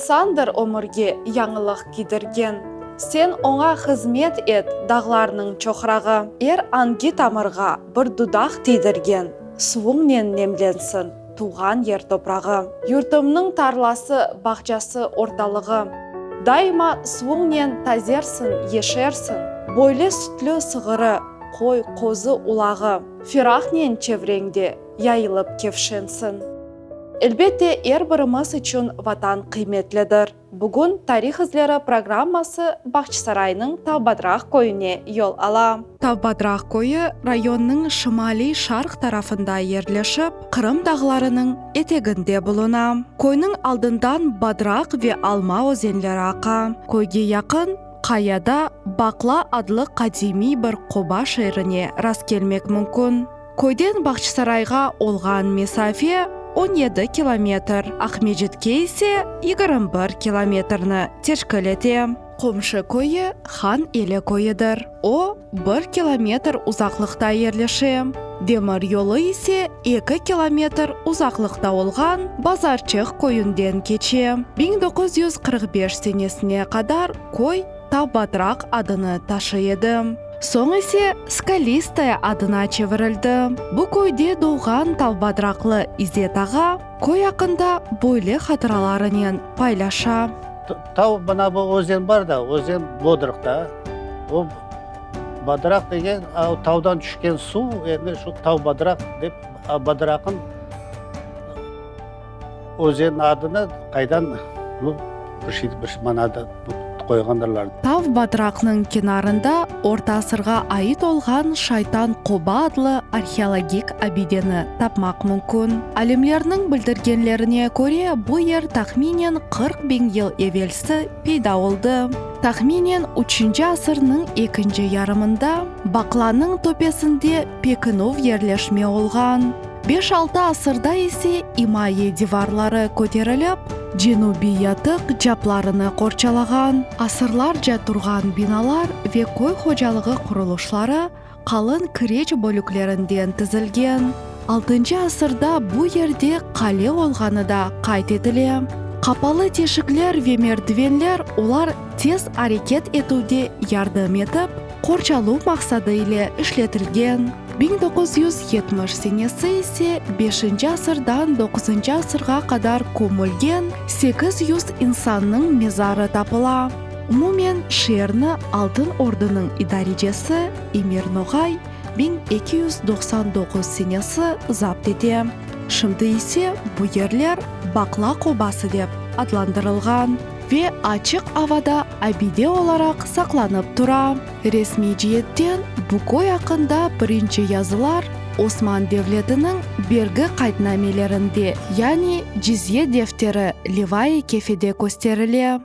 İnsandır ömürge yañılıq kiydirgen. Sen oña hızmet et, dağlarnıñ çoqrağı. Er angi tamırğa bir dudaq tiydirgen, Suvuñnen nemlensin tuvğan yer toprağı. Yurtumnıñ tarlası, bağçası, ortalığı. Daima suvuñnen tazersin, yeşersin. Böyle sütlü sığırı, qoy, qozu, ulağı. Ferahnen çevreñde yayılıp kevşensin. Elbette, er birimiz içün Vatan qıymetlidir. Bugün Tarih izleri programması Bağçasaraynıñ Tavbadraq köyüne yol ala. Tavbadraq köyü rayonnıñ şimaliy-şarq tarafında yerleşip, Qırım dağlarınıñ eteginde buluna. Köyniñ aldından Badraq ve Alma özenleri aqa. Köyge yaqın qayada Baqla adlı qadimiy bir qoba şeerine rastkelmek mümkün. Köyden Bağçasarayğa olğan mesafe 17 kilometr, Aqmescitke ise 21 kilometrni teşkil ete. Qomşu köyü Han Eli köyüdir, o, bir kilometr uzaqlıqta yerleşe. Demir yolu ise eki kilometr uzaqlıqta olğan Bazarçıq köyünden keçe. 1945 senesine qadar köy Tavbadraq adını taşıy edi. Soñ ise Skalistaya adına çevirildi. Bu köyde doğğan tavbadraqlı İzet ağa köy aqqında böyle hatıralarınen paylaşa. Tav, mına bu özen bar da, özen Bodrıqta. O Badraq degen, tavdan tüşken suv, endi şu Tav Badraq dep, Badraqnıñ Özenniñ adını qaydan bu bir şey bir manada qoyğandırlar. Tav Badraqnıñ kenarında orta asırğa ait olğan Şaytan Qoba adlı arheologik abideni tapmaq mümkün. Alimlerniñ bildirgenlerine köre, bu yer tahminen 40 biñ yıl evelsi peyda oldı. Tahminen üçünci asırnıñ ekinci yarımında Baqlanıñ töpesinde pekinüv yerleşme olğan. Beş-altı asırda ise imaye divarları köterilip, cenübiy yatıq caplarını qorçalağan, asırlarca turğan binalar ve köy hocalığı qurulışları qalın kireç bölüklerinden tizilgen. Altıncı asırda bu yerde qale olğanı da qayd etile. Qapalı teşikler ve merdivenler olar tez areket etüvde yardım etip, qorçaluv maqsadı ile işletilgen. 1970 senesi ise beşinci asırdan doquzıncı asırğa qadar kömülgen 800 insannıñ mezarı tapıla. Umumen, şeerni Altın Ordunıñ idarecesi Emir Noğay 1299 senesi zapt ete. Şimdi ise bu yerler Baqla qobası dep adlandırılğan ve açıq avada abide olaraq saqlanıp tura. Resmiy ceetten bu köy aqqında birinci yazılar Osman devletiniñ bergi qaydnamelerinde, yani Cizye defteri Livai Kefede kösterile.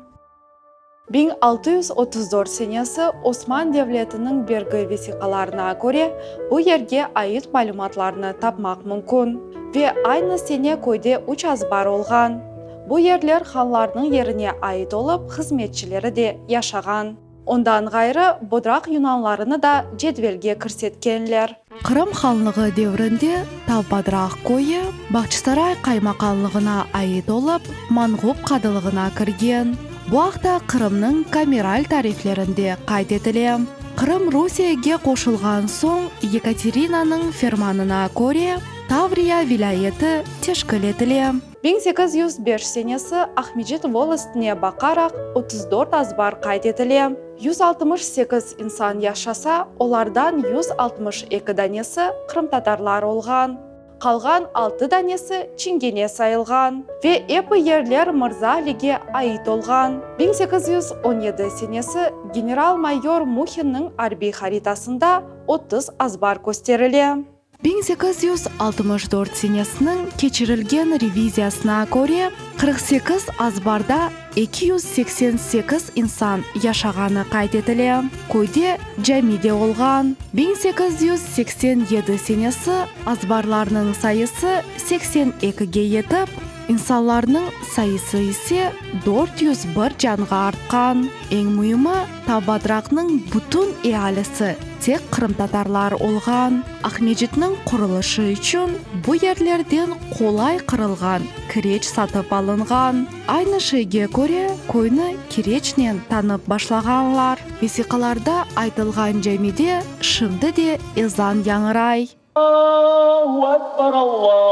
1634 senesi Osman devletiniñ bergi vesiqalarına köre, bu yerge ait malümatlarnı tapmaq mümkün. Ve aynı sene köyde üç azbar olğan. Bu yerler hanlarnıñ yerine ait olıp, hızmetçileri de yaşağan. Ondan ğayrı, Bodraq yunanlarını da cedvelge kirsetkenler. Qırım hanlığı devrinde Tavbadraq köyü Bağçasaray qaymaqanlığına ait olıp, Manğup qadılığına kirgen. Bu aqta Qırımnıñ kameral tariflerinde qayd etile. Qırım Rusiyege qoşulğan soñ Yekaterinanıñ fermanına köre Tavriya vilâyeti teşkil etile. 1805 senesi Aqmecit volostine baqaraq 34 azbar qayd etile. 168 insan yaşasa, olardan 162 danesi qırımtatarlar olğan. Qalğan altı danesi çingene sayılğan ve eppi yerler Mırza Alige ait olğan. 1817 senesi general-mayor Muhinniñ arbiy haritasında 30 azbar kösterile. 1864 senesiniñ keçirilgen reviziyasına köre, 48 azbarda 288 insan yaşağanı qayd etile. Köyde cami de olğan. 1887 senesi azbarlarnıñ sayısı 82-ge yetip, İnsanlarnıñ sayısı ise 401 canğa artqan. Eñ müimi, Tavbadraqnıñ bütün ealisi tek qırımtatarlar olğan. Aqmescitniñ qurulışı içün bu yerlerden qolay qırılğan kireç satıp alınğan. Aynı şeyge köre, köyni kireçnen tanıp başlağanlar. Vesiqalarda aytılğan camide şimdi de ezan yañıray. Allahu Ekber, Allahu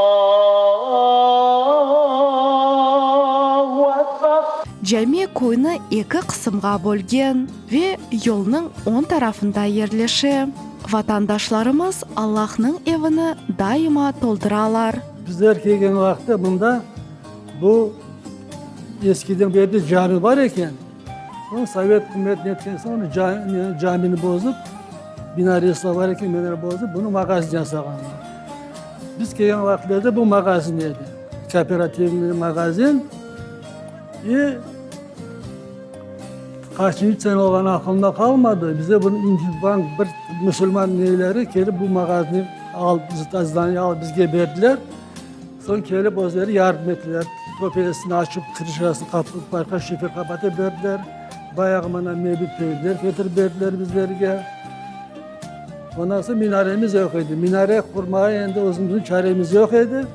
Ekber. Cami köyni eki qısımğa bölgen ve yolnıñ oñ tarafında yerleşe. Vatandaşlarımız Allahnıñ evini daima toldıralar. Bizler kelgen vaqıtta mında bu eskiden bu yerde cami bar eken. Soñ sovet ükümeti netken soñ camini bozıp, bina resla bar eken, minare bozıp, bunı magazin yasağanlar. Biz kelgen vaqıtlarda bu magazin edi, kooperativniy magazin. İ qaçıncı sene olğanı aqılımda qalmadı, bize bunı İndibank bir musulman neyleri kelip bu magazinni alıp, zdaniye alıp bizge berdiler. Soñ kelip özleri yardım ettiler. Töpesini açıp, krışasını qapatıp, arqa şifer qapatıp berdiler. Bayağı mana mebel peyler ketirip berdiler bizlerge. Ondan soñ minaremiz yoq edi. Minare qurmağa endi özümüzniñ çaremiz yoq edi.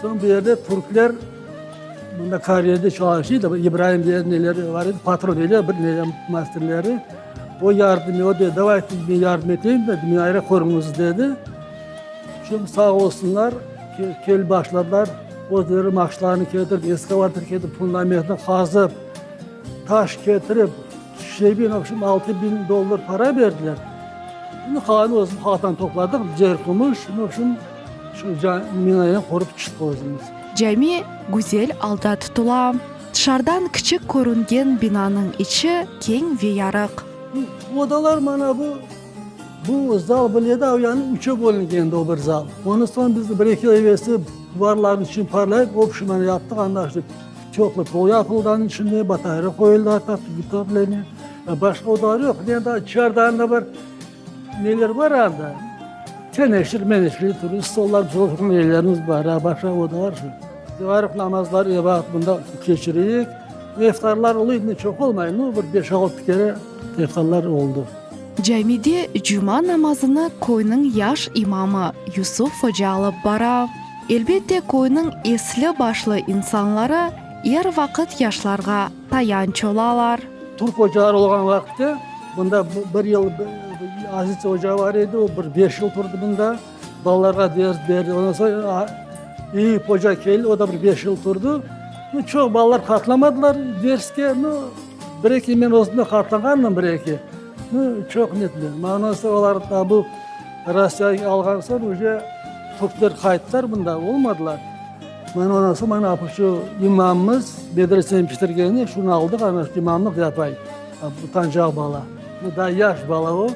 Soñ bu yerde türkler mında karyerde çalışıydı. İbrahim diye neleri var edi, patron deyler, bir ne masterleri. O yardım, o dedi, davayte men yardım eteyim dedi, minare quruñız dedi. Şimdi sağ olsunlar, kelip başladılar, özleri maşnalarını ketirip, eskavator ketirip, fundamentni qazıp, taş ketirip, şebin, vobşem, 6000 dollar para berdiler. Şimdi qalanı özüm halqtan topladıq, cer qumuş, vobşem, şu minareni qurıp çıqtıq özümiz. Cami güzel alda tutula. Tışarıdan kiçik körüngen binanıñ içi keñ ve yarıq. Odalar mana bu. Bu zal bile de, yani üçe bölüngendi o bir zal. Ondan soñ biz bir-eki yıl evelsi duvarlarnıñ içini parlayıp, obşiy mana yaptıq, anda işte töplı pol yapıldı anıñ içinde, batarya qoyuldı artıq, tüpleniye. Başqa odalar yoq. Ne daa içeride anda bir neler bar anda, teneşir, meneşir, türlü stollar, nelerimiz bar, a başqa odalar şu. Varıq namazlar er vaqıt mında keçireyik. İftarlar oluy, endi çoq olmay, nu bir beş-altı kere iftarlar oldı. Camide cuma namazını köyniñ yaş imamı Yusuf oca alıp bara. Elbette, köyniñ esli-başlı insanları er vaqıt yaşlarğa tayanç olalar. Türk ocalar olğan vaqıtte, mında bir yıl Aziz oca bar edi, o bir beş yıl turdı mında, balalarğa ders berdi. Ondan soñ Eyüp oca keldi, o da bir beş yıl turdı. Nu, çoq balalar qatlamadılar derske, nu, bir-eki men özüm de qatlanğandım bir-eki. Nu, çoq netmedi. Manası olar da bu Rossiyağa alğan soñ uje türkler qayttılar mında, olmadılar. Mana ondan soñ mana şu imamımız medreseni bitirgeni şunı aldıq, ana şu imamlıq yapay. Utancaq bala. Nu, daa yaş bala o,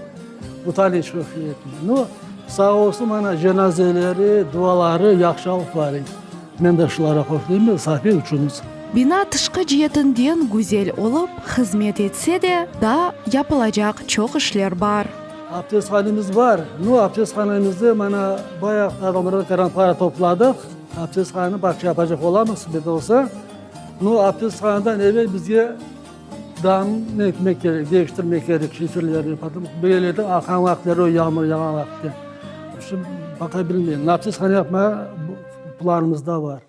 utanıy çoq şey etmey. Nu, sağ olsun mana cenazeleri, duaları yahşı alıp barıy. Men de şulara qoşulayım, Safiye üçümiz. Bina tışqı cietinden güzel olıp, hızmet etse de, daa yapılacaq çoq işler bar. Abdesthanemiz bar. Nu, abdesthanemizde mana bayağı adamlardan qıran para topladıq. Abdesthaneni bağça yapacaq olamız, qısmet olsa. Nu, abdesthaneden evel bizge damnı etmek kerek, deñiştirmek kerek şiferlerni. Потом böyle de aqan vaqıtları, o yağmur yağğan vaqıtta. Şu baqa bilmeyim. Abdesthane yapmağa planımızda bar.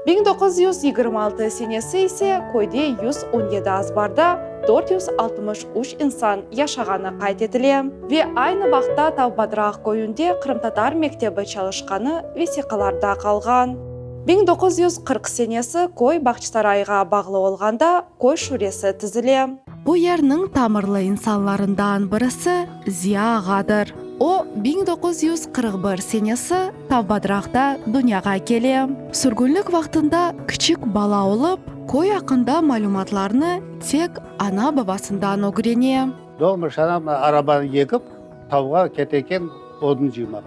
1926 senesi ise köyde 117 azbarda 463 insan yaşağanı qayd etile. Ve aynı vaqıtta Tavbadraq köyünde qırımtatar mektebi çalışqanı vesiqalarda qalğan. 1940 senesi köy Bağçasarayğa bağlı olğanda köy şuresi tizile. Bu yerniñ tamırlı insanlarından birisi Ziya ağadır. O, 1941 senesi Tavbadraqta dünyağa kele. Sürgünlik vaqtında kiçik bala olıp, köy aqqında malümatlarnı tek ana-babasından ögrene. Doğmuş anam arabanı yekip, tavğa kete eken odun cıymağa.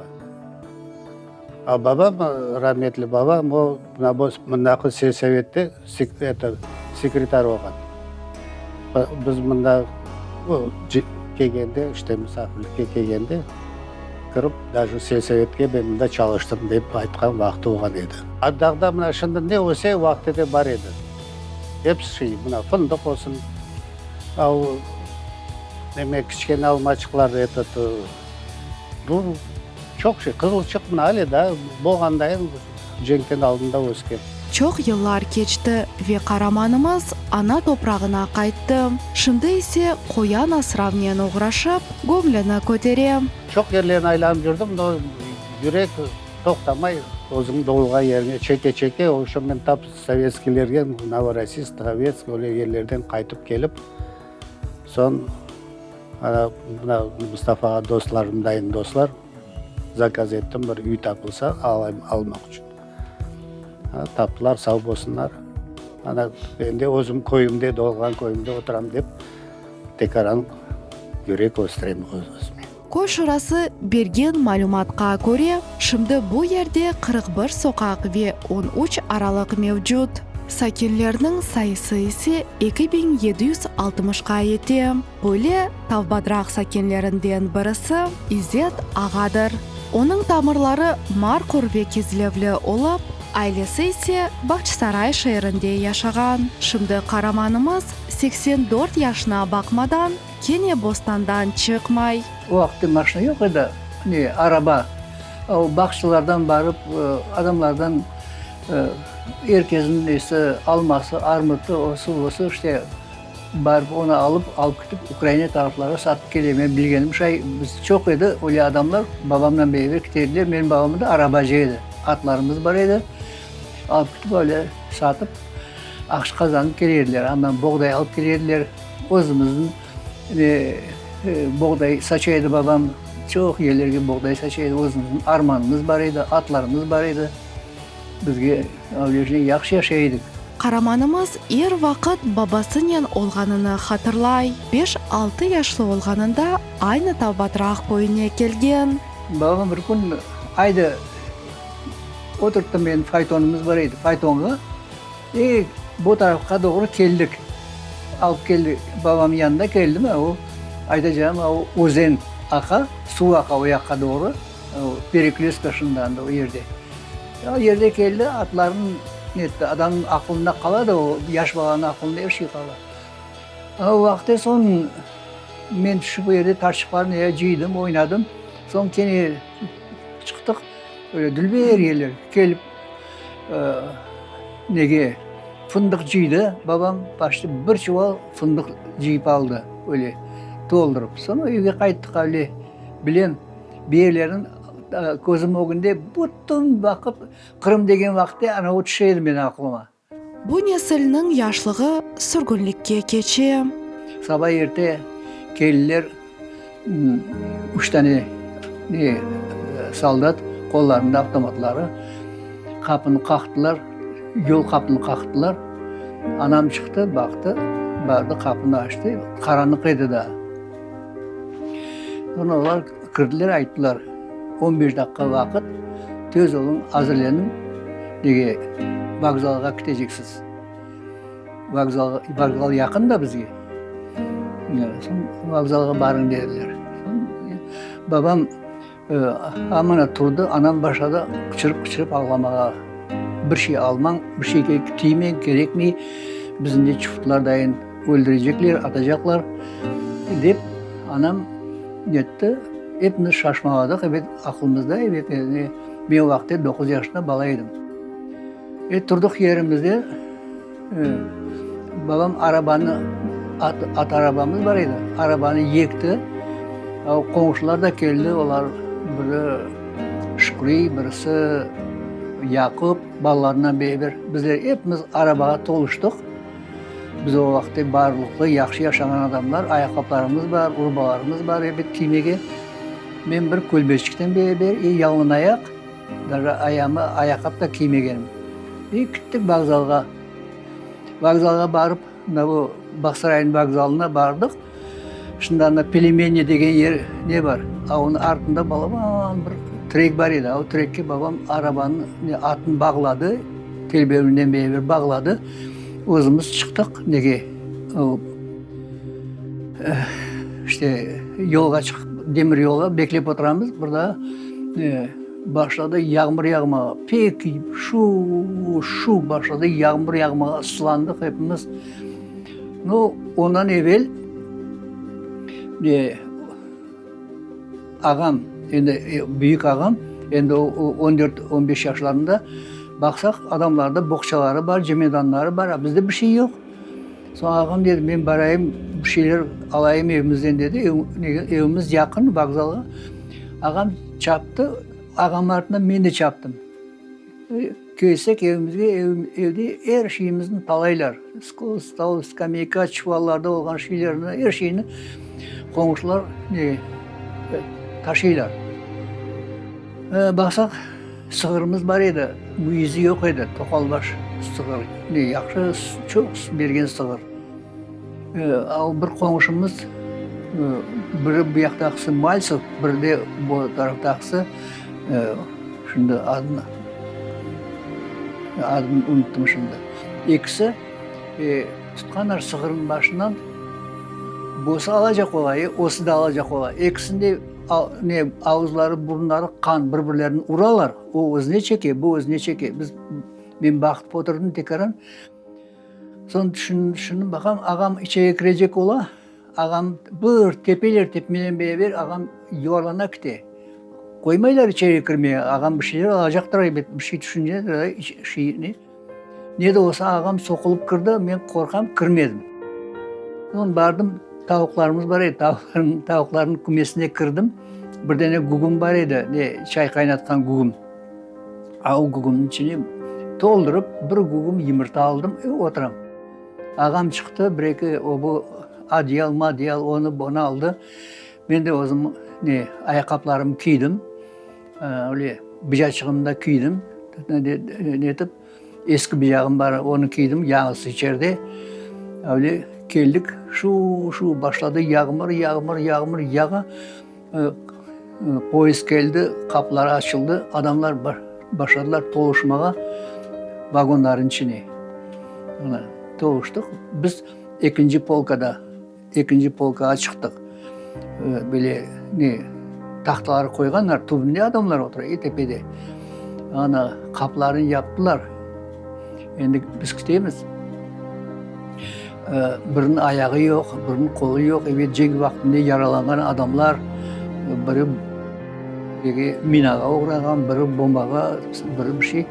A babam, rametli babam, o, mına bu mındaki selsovette eto, sekretar olğan. Biz mında o, kelgende, işte, musafirlikke kelgende. kirip, daje selsovetke men mında çalıştım dep aytqan vaqtı olğan edi. A dağda mına şimdi ne öse, o vaqıtte de bar edi. Episi şey, mına fındıq olsun, a o neme kiçkene almaçıqlar, etot, bu çoq şey. Qızılçıq mına ale daa bolğandayın cenkten aldında ösken. Çoq yıllar keçti ve qaramanımız ana toprağına qayttı. Şimdi ise qoyan asravnen oğraşıp, göñlüni kötere. Çoq yerlerni aylanıp yürdim, no, yürek toqtamay, özüñ doğulğan yeriñe çeke-çeke, o men tap sovetskiylerge, Novorossiysk, Sovetsk, öyle yerlerden qaytıp kelip, soñ, ana, mına Mustafa ağa dostlarımdayın dostlar, zakaz ettim, bir üy tapılsa, alayım, almaq içün. Taptılar, sağ bolsunlar. Ana, endi özüm köyümde, doğulğan köyümde oturam dep, tekaran yürek östürem öz-özüme. Köy şurası bergen malümatqa köre, şimdi bu yerde 41 soqaq ve on üç aralıq mevcut. Sakinlerniñ sayısı ise 2760-qa yete. Böyle Tavbadraq sakinlerinden birisi İzzet ağadır. Onıñ tamırları Marqur ve Kezlevli olıp, ailesi ise Bağçasaray şeerinde yaşağan. Şimdi qaramanımız 84 yaşına baqmadan, kene bostandan çıqmay. O vaqıtta maşina yoq edi, ne, araba. O bağçalardan barıp, adamlardan er kesniñ nesi, alması, armutı, osı, busı, işte, Barıp onı alıp, alıp ketip Ukraina taraflara satıp kele. Men bilgenim şay, biz çoq edi öyle adamlar, babamnen beraber kete ediler. Menim babam da arabacı edi, atlarımız bar edi. Alıp ketip öyle satıp, aqça qazanıp kele ediler. Andan boğday alıp kele ediler. Özümizniñ ne boğday saça edi babam, çoq yerlerge boğday saça edi. Özümizniñ armanımız bar edi, atlarımız bar edi. Bizge öyle yahşı yaşay edik. Qaramanımız er vaqıt babasınen olğanını hatırlay. Beş-altı yaşlı olğanında aynı Tavbatraq köyüne kelgen. Babam bir kün aydı, oturttı meni, faytonımız bar edi, faytonğa, e, bu tarafqa doğru keldik. Alıp keldi, babamnıñ yanına keldim, o, aytacağım, o özen aqa, suv aqa o yaqqa doğru. O Perekrestko şundan da o yerde. O yerde keldi, atlarnı netti, adamnıñ aqlında qala da o, yaş balanıñ aqlında er şey qala. O vaqıtta soñ men tüşip o yerde taşçıqlarnı ya cıydım, oynadım. Soñ kene çıqtıq, öyle dülber yerler, kelip nege, fındıq cıydı babam, paçti bir çuval fındıq cıyıp aldı, öyle toldurıp. Soñ evge qayttıq öyle, bilem. Biyelerin közüm ögünde bütün vaqıt Qırım degen vaqıtte ana o tüşe edi menim aqlıma. Bu nesilniñ yaşlığı sürgünlikke keçe. Saba erte keldiler üç tane ne soldat, qollarında avtomatları, qapını qaqtılar, yol qapını qaqtılar. Anam çıqtı, baqtı, bardı qapını açtı, qaranlıq edi daa. Soñra olar kirdiler, ayttılar, on beş daqqa vaqıt, tez oluñ, azırleniñ, nege, vokzalğa keteceksiz. Vokzalğa, vokzal yaqın da bizge. Soñ vokzalğa barıñ dediler. Soñ babam amına turdı, anam başladı qıçırıp-qıçırıp ağlamağa. Bir şey almañ, bir şeyge tiymeñ, kerekmey, bizni de çufutlar dayın öldürecekler, atacaqlar, dep anam netti. Epimiz şaşmaladıq, ebet, aqlımızda, ebet, men o vaqıtta doquz yaşında bala edim. E, turdıq yerimizde, babam arabanı, at, at arabamız bar edi, arabanı yekti, qonşular da keldi, olar biri Şükri, birisi Yaqup, balalarınen beraber bizler epimiz arabağa toluştıq. Biz o vaqıtta barlıqlı, yahşı yaşağan adamlar, ayaqqaplarımız bar, urbalarımız bar, ebet, kiymege. Men bir kölmeçikten beraber, e, yalınayaq, daje ayağıma ayaqqap da kiymegenim. E, kittik vokzalğa. Vokzalğa barıp, mına bu Bağsaraynıñ vokzalına bardıq. Şunda anda Pelemenye degen yer ne bar, a onıñ artında balaban bir trek bar edi. A o trekke babam arabanı, ne, atnı bağladı, telbevinen beraber bağladı. Özümiz çıqtıq nege, o, işte. yolğa çıqıp, demir yolğa beklep oturamız, bir daa başladı yağmur yağmağa. Pek şu-şu başladı yağmur yağmağa, ıslandıq epimiz. Nu, ondan evel Ağam, endi büyük ağam, endi o on dört, on beş yaşlarında, baqsaq, adamlarda boğçaları bar, cemedanları bar, a bizde bir şey yoq. Soñ ağam dedi, men barayım, bir şeyler alayım evimizden dedi, evimiz yaqın vokzalğa. Ağam çaptı, ağamnıñ artından men de çaptım. Kelsek evimizge, evde er şeyimizni talaylar. Stol, skameyka, çuvallarda olğan şeylerni, er şeyni qonşular taşıylar. Baqsaq, sığırımız bar edi, müyizi yoq edi, toqalbaş sığır, yahşı, çoq süt bergen sığır. Bir qonşumız, biri bu yaqtaqısı Maltsev, biri de bu taraftaqısı, şimdi adını, adını unuttım şimdi. Ekisi tutqanlar sığırnıñ başından, bosı alacaq ola, osı da alacaq ola. Ekisiniñ de ne, avuzları, burunları qan, bir-birlerini uralar, o özüne çeke, bu özüne çeke. Biz, men baqıp oturdım tekaran. Soñ tüşündim, tüşündim, baqam, ağam içeri kirecek ola, ağam bir tepeler, tepmenen beraber ağam yuvarlana kite. Qoymaylar içeri kirmege, ağam bir şeyler alacaqtır, elbet, bir şey tüşüngendir, şeyni. Ne de olsa ağam soqulıp kirdi, men qorqam, kirmedim. Soñ bardım, tavuqlarımız bar edi, tavuqlarnıñ kümesine kirdim, bir dane gügüm bar edi, ne, çay qaynatqan gügüm. A o gügümniñ içine toldurıp, bir gügüm yımırta aldım, e, oturam. Ağam çıqtı, bir-eki o bu adyal-madyal, onı bunı aldı. Men de özüm ne, ayaqqaplarımnı kiydim, öyle bıcaçığımnı da kiydim, ne etip, eski bıcağım bar, onı kiydim, yañısı içeride. Öyle keldik, şu-şu başladı yağmur, yağmur, yağmur yağa. Poyezd keldi, qapılar açıldı, adamlar başladılar toluşmağa vagonların içine. Mına, toluştıq. Biz ekinci polkada, ekinci polkağa çıqtıq. Böyle ne, tahtalar qoyğanlar, tübünde adamlar otura, e, tepede. Ana, qapılarnı yaptılar. Endi biz kütemiz. Biriniñ ayağı yoq, biriniñ qolu yoq. Ebet, cenk vaqtında yaralanğan adamlar, biri minağa oğrağan, biri bombağa, biri bir şey.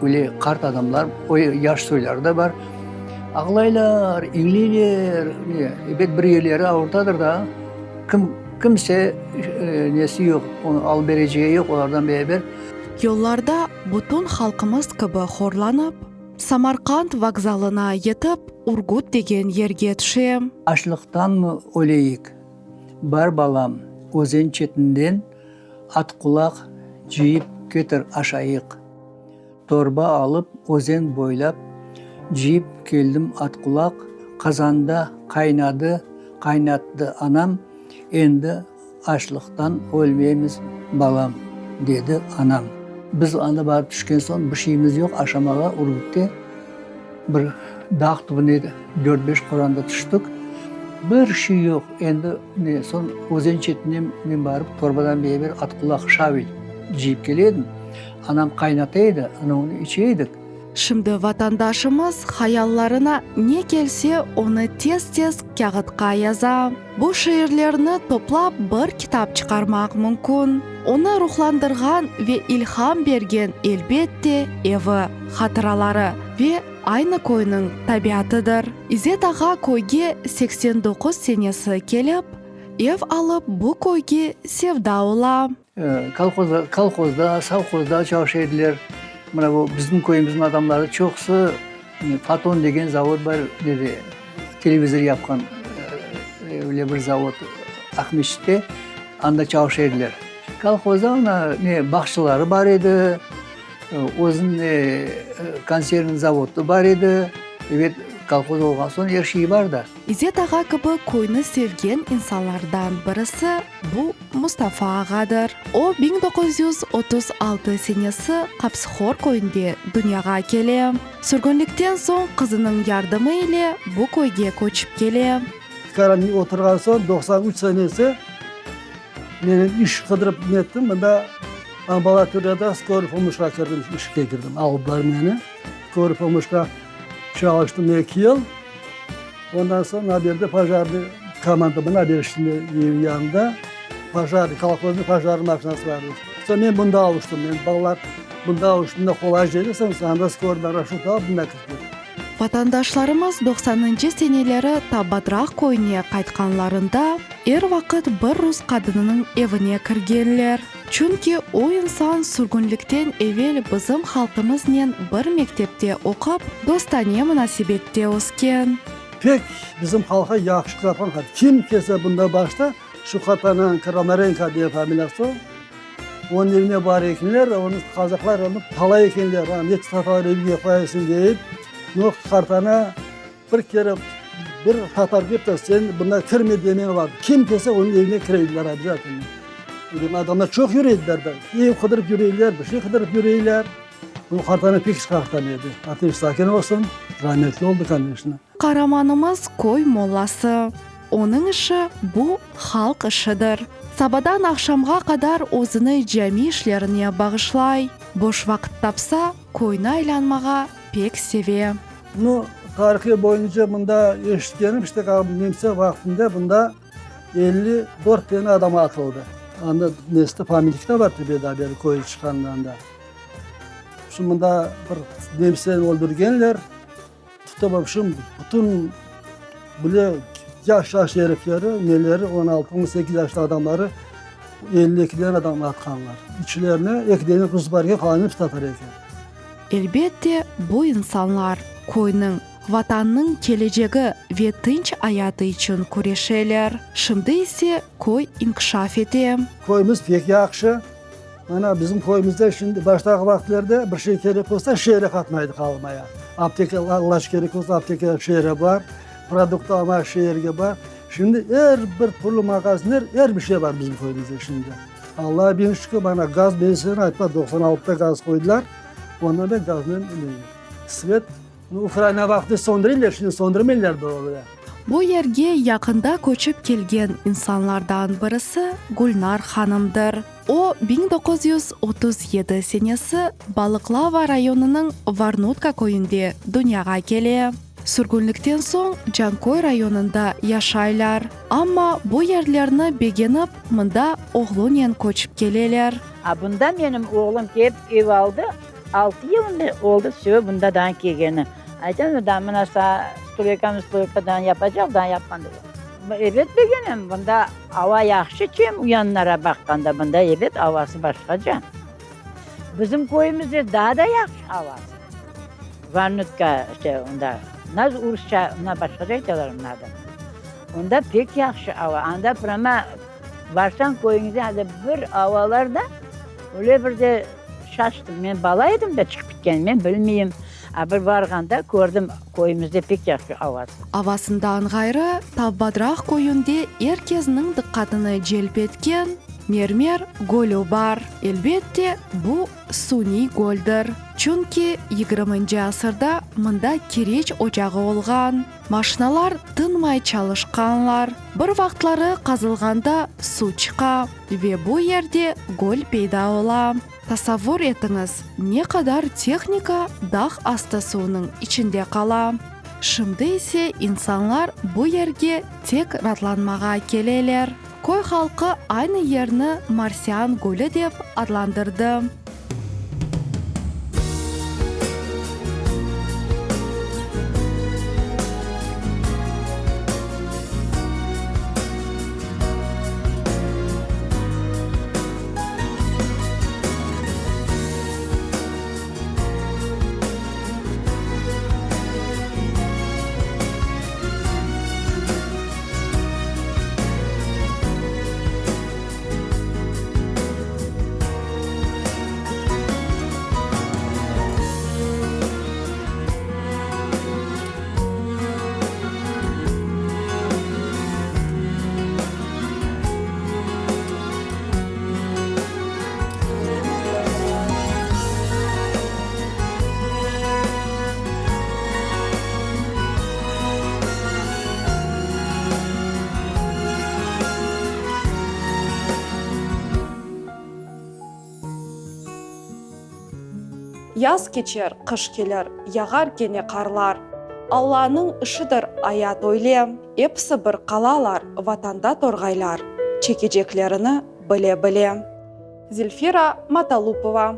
Öyle qart adamlar, o yaş soyları da bar. Ağlaylar, iñleyler. Ebet, bir yerleri avurtadır da. Kim, kimse nesi yoq, onı alıp bereceği yoq olardan beraber. Yollarda bütün halqımız kibi horlanıp, Samarqand vokzalına yetip, Urgut degen yerge tüşem. Açlıqtanmı öleyik? Bar, balam, özen çetinden atqulaq cıyıp ketir, aşayıq. Torba alıp, özen boylap cıyıp keldim atqulaq, qazanda qaynadı, qaynattı anam, endi Açlıqtan ölmeymiz, balam, dedi anam. Biz anda barıp tüşken soñ, bir şeyimiz yoq aşamağa, Urgütte bir dağ tübüne dört-beş qoranda tüştik. Bir şey yoq. Endi ne, soñ özen çetine men barıp, torbadan beraber atqulaq, şavil, cıyıp kele edim. Anam qaynata edi, ana onı içe edik. Şimdi vatandaşımız hayallarına ne kelse, onı tez-tez kâğıtqa yaza. Bu şiirlerni toplap bir kitap çıqarmaq mümkün. Onı ruhlandırğan ve ilham bergen, elbette, evi, hatıraları ve aynı köyniñ tabiatıdır. İzzet ağa köyge 89 senesi kelip, ev alıp bu köyge sevda ola. Kolhozda, kolhozda, sovhozda çalışa ediler. Mına bu bizim köyümizniñ adamları çoqusı Foton degen zavod bar nede, televizor yapqan öyle bir zavod Aqmescitte, anda çalışa ediler. Kolhozda mına ne bağçaları bar edi, özüniñ ne konservniy zavodı bar edi. Ebet, kolhoz olğan soñ er şeyi bar da. İzzet ağa kibi köyni sevgen insanlardan birisi bu Mustafa ağadır. O, 1936 senesi Qapsihor köyünde dünyağa kele. Sürgünlikten soñ qızınıñ yardımı ile bu köyge köçip kele. Tikaran oturğan soñ, 93 senesi. Men iş qıdırıp nettim, mında ambulatoriyada skoroy pomoşqa kirdim, işke kirdim, aldılar meni. Skoroy pomoşqa çalıştım eki yıl. Ondan soñ haberde pojarnıy komanda, mına berişti ev yanında pojarnıy, kolhoznıñ pojarnıy maşinası bar edi. Soñ men bunda avuştım, men balalar bunda avuştım, mında qolayca edi, soñ anda skoroydan rasçot alıp mında kirip kettim. Vatandaşlarımız doqsanıncı seneleri Tabadraq köyüne qaytqanlarında, er vaqıt bir rus qadınınıñ evine kirgenler. Çünki o insan sürgünlikten evel bizim halqımıznen bir mektepte oqup, dostane munasebette ösken. Pek bizim halqqa yahşı yapqan qadın. Kim kelse bunda başta şu qatanıñ, Kramarenko diye familiyası, onıñ evine bara ekenler, onı qazaqlar onı talay ekenler, a ne tatar evge qoyasıñ deyip, no qartana bir kere bir tatar kelip de sen bunda kirme demey olardı. Kim kelse onıñ evine kire ediler obязательno. Demek adamlar çoq yüre ediler da, ev qıdırıp yüreyler, bir şey qıdırıp yüreyler. Bu qartana pek qartan edi. Ateş sakin olsun, rametli oldı, koneçno. Qaramanımız köy mollası. Onıñ işi, bu halq işidir. Sabadan aqşamğa qadar özüni cami işlerine bağışlay. Boş vaqıt tapsa, köyni aylanmağa pek seve. Nu, tarihi boyunca mında eşitkenim, işte, nemse vaqtında bunda 54 dane adam atıldı. Anda nesti pamyatnik da bar tepede, beri köy çıqqanda anda. Şu mında bir nemseni öldürgenler. Tutıp vobşem bütün bile yaş-yaş erifleri, neleri, on altı, on sekiz yaşlı adamları 52 dane adam atqanlar. İçlerine eki dane rus bar eken, qalanı episi tatar eken. Elbette, bu insanlar köyniñ, Vatannıñ kelecegi ve tınç ayatı içün küreşeler. Şimdi ise köy inkişaf ete. Köyümiz pek yahşı. Mana bizim köyümizde şimdi baştaki vaqıtlarda bir şey kerek olsa şeere qatnaydıq almaya. Apteka ilaç kerek olsa apteka şeere bar, produkt almaya şeerge bar. Şimdi er bir türlü magazinler, er bir şey bar bizim köyümizde şimdi. Allağa bin şükür mana gaz benzin aytma 96-da gaz qoydılar, ondan beri gaznen svet Ukraina vaqtı söndüreyler, şimdi söndürmeyler doğru. Bu yerge yaqında köçip kelgen insanlardan birisi Gülnar hanımdır. O, 1937 senesi Balıqlava rayonınıñ Varnutka köyünde dünyağa kele. Sürgünlikten soñ Canköy rayonında yaşaylar. Amma bu yerlerni begenip, mında oğlunen köçip keleler. A bunda menim oğlum kelip ev aldı, altı yıl oldı, vse, bunda daa kelgeni. Aytam, da mına sa stroyka mstroyka daa yapacaq, daa yapmadı. Ebet begenem, bunda ava yahşı, çem uyanlara baqqanda, bunda ebet avası başqaca. Bizim köyümizde daa da yahşı avası. Varnutka, işte, onda, naz urusça, mına başqaca aytalar onıñ adını. Onda pek yahşı ava, anda prama Barsañ köyüñize anda bir avalar da, öyle bir de şaştım. Men bala edim de çıqıp ketken, men bilmeyim. A bir barğanda kördim, köyümizde pek yahşı avası. Avasından ğayrı, Tavbadraq köyünde er kesniñ diqqatını celp etken Mermer gölü bar. Elbette, bu suniy göldir. Çünki yigirminci asırda mında kireç ocağı olğan. Maşinalar tınmay çalışqanlar. Bir vaqıtları qazılğanda suv çıqa ve bu yerde göl peyda ola. Tasavvur etiñiz, ne qadar tehnika dağ astı suvnıñ içinde qala. Şimdi ise insanlar bu yerge tek ratlanmağa keleler. Köy halqı aynı yerni Marsian gölü dep adlandırdı. Yaz keçer, qış kelir, yağar kene qarlar. Allanıñ işidir ayat öyle, Episi bir qalalar Vatanda torğaylar, Çekeceklerini bile-bile. Zelfira Matalupova.